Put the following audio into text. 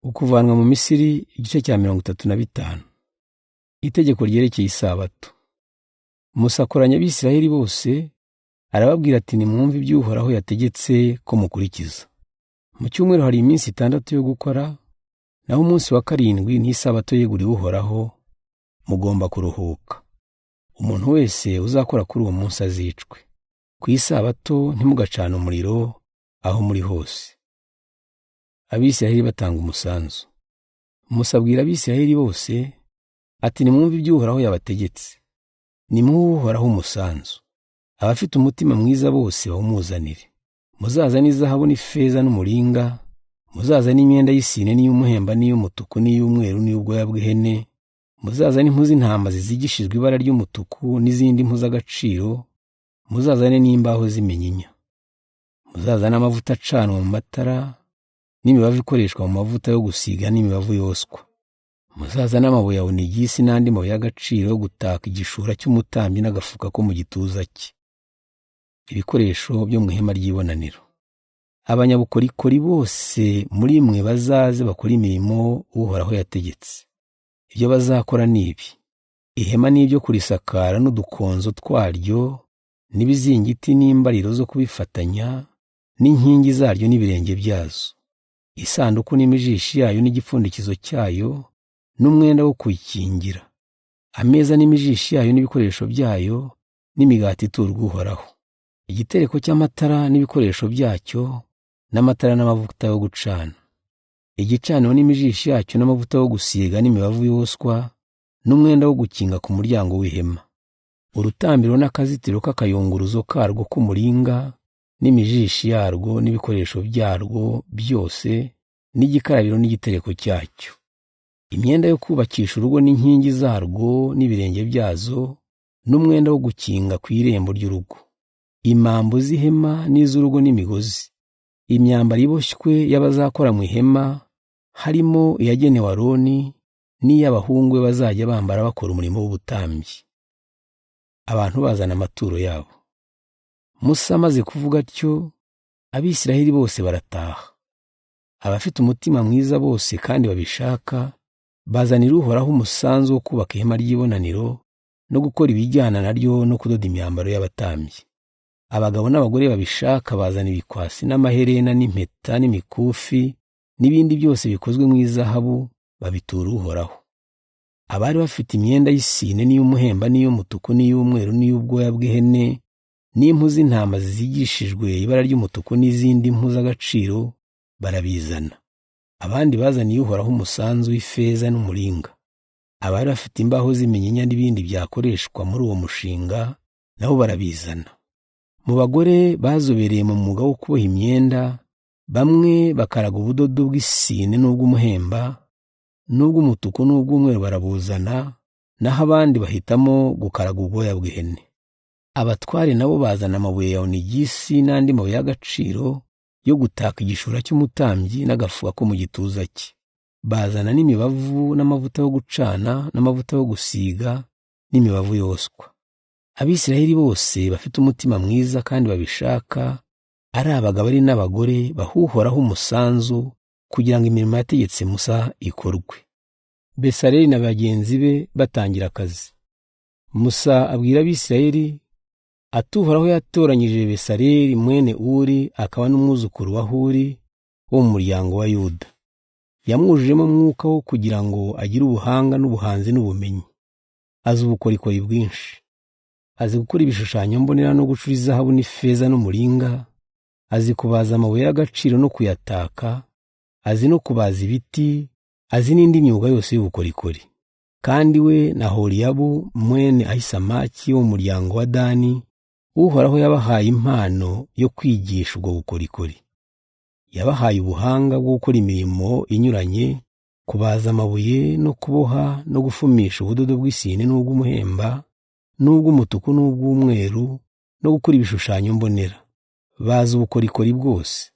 Ukuvanwa mu Misiri igice cya 35. Itegeko ryerekeye Isabato. Musa akoranya Abisirayeli bose, arababwira ati: "Nimwumve ibyo Uhoraho yategetse ko mukurikiza. Mu cyumweru hari iminsi 6 yo gukora, naho umunsi wa 7 ni Isabato yeguriwe Uhoraho, mugomba kuruhuka. Umuntu wese uzakora kuri uwo munsi azicwe. Ku Isabato ntimugacane umuriro aho muri hose." Abisirayeli batanga umusanzu. Musa abwira Abisirayeli bose ati: "Nimwumve ibyo Uhoraho yabategetse. Nimuhe Uhoraho umusanzu. Abafite umutima mwiza bose bawumuzanire. Muzazane izahabu n'ifeza n'umuringa, muzazane imyenda y'isine n'iy'umuhemba n'iy'umutuku n'iy'umweru n'iy'ubwoya bw'ihene, muzazane impu z'intama zizigishijwe ibara ry'umutuku n'izindi mpu z'agaciro, muzazane n'imbaho z'iminyinya. Muzazane amavuta acanwa mu matara n'imibavu ikoreshwa mu mavuta yo gusiga n'imibavu yoswa. Muzazane amabuye ya onigisi n'andi mabuye y'agaciro yo gutaka igishura cy'umutambyi n'agafuka ko mu gituza cye. Ibikoresho byo mu ihema ry'ibonaniro. Abanyabukorikori bose muri mwe bazaze bakora imirimo Uhoraho yategetse. Ibyo bazakora ni ibi: ihema n'ibyo kurisakara n'udukonzo twaryo, n'ibizingiti n'imbariro zo kubifatanya, n'inkingi zaryo n'ibirenge byazo, isanduku n'imijishi yayo n'igipfundikizo cyayo, n'umwenda wo kuyikingira, ameza n'imijishi yayo n'ibikoresho byayo, n'imigati iturwa Uhoraho, igitereko cy'amatara n'ibikoresho byacyo, n'amatara n'amavuta yo gucana, igicaniro n'imijishi yacyo n'amavuta yo gusiga n'imibavu yoswa, n'umwenda wo gukinga ku muryango w'ihema, urutambiro n'akazitiro k'akayunguruzo karwo k'umuringa, n'imijishi yarwo n'ibikoresho byarwo byose, n'igikarabiro n'igitereko cyacyo, imyenda yo kubakisha urugo n'inkingi zarwo n'ibirenge byazo, n'umwenda wo gukinga ku irembo ry'urugo, imambo z'ihema n'iz'urugo n'imigozi, imyambaro iboshywe y'abazakora mu ihema, harimo iyagenewe Aroni n'iy'abahungu be bazajya bambara bakora umurimo w'ubutambyi." Abantu bazana amaturo yabo. Musa amaze kuvuga atyo, Abisirayeli bose barataha. Abafite umutima mwiza bose kandi babishaka bazanira Uhoraho umusanzu wo kubaka ihema ry'ibonaniro no gukora ibijyana naryo no kudoda imyambaro y'abatambyi. Abagabo n'abagore babishaka bazana ibikwasi n'amaherena n'impeta n'imikufi n'ibindi byose bikozwe mu izahabu, babitura Uhoraho. Abari bafite imyenda y'isine n'iy'umuhemba n'iy'umutuku n'iy'umweru n'iy'ubwoya bw'ihene n'impu z'intama zizigishijwe ibara ry'umutuku n'izindi mpu z'agaciro barabizana. Abandi bazaniye Uhoraho umusanzu w'ifeza n'umuringa. Abari bafite imbaho z'iminyinya n'ibindi byakoreshwa muri uwo mushinga nabo barabizana. Mu bagore bazobereye mu mwuga wo kuboha imyenda, bamwe bakaraga ubudodo bw'isine n'ubw'umuhemba n'ubw'umutuku n'ubw'umweru barabuzana, naho abandi bahitamo gukaraga ubwoya bw'ihene. Abatware nabo bazana amabuye ya onigisi n'andi mabuye y'agaciro yo gutaka igishura cy'umutambyi n'agafuka ko mu gituza cye. Bazana n'imibavu n'amavuta yo gucana n'amavuta yo gusiga n'imibavu yoswa. Abisirayeli bose bafite umutima mwiza kandi babishaka, ari abagabo ari n'abagore, bahuhoraho umusanzu kugira ngo imirimo yategetse Musa ikorwe. Besaleli na bagenzi be batangira akazi. Musa abwira Abisirayeli ati: "Uhoraho yatoranyije Besaleli mwene Uri akaba n'umwuzukuru wa Huri wo mu muryango wa Yuda. Yamwujujemo umwuka wo kugira ngo agire ubuhanga n'ubuhanzi n'ubumenyi. Azi ubukorikori bwinshi. Azi gukora ibishushanyo mbonera no gucura izahabu n'ifeza n'umuringa, azi kubaza amabuye y'agaciro no kuyataka, azi no kubaza ibiti, azi n'indi myuga yose y'ubukorikori. Kandi we na Holiyabu mwene Ahisamaki wo mu muryango wa Dani, Uhoraho yabahaye impano yo kwigisha ubwo bukorikori. Yabahaye ubuhanga bwo gukora imirimo inyuranye, kubaza amabuye no kuboha no gufumisha ubudodo bw'isine n'ubw'umuhemba n'ubw'umutuku n'ubw'umweru no gukora ibishushanyo mbonera. Bazi ubukorikori bwose."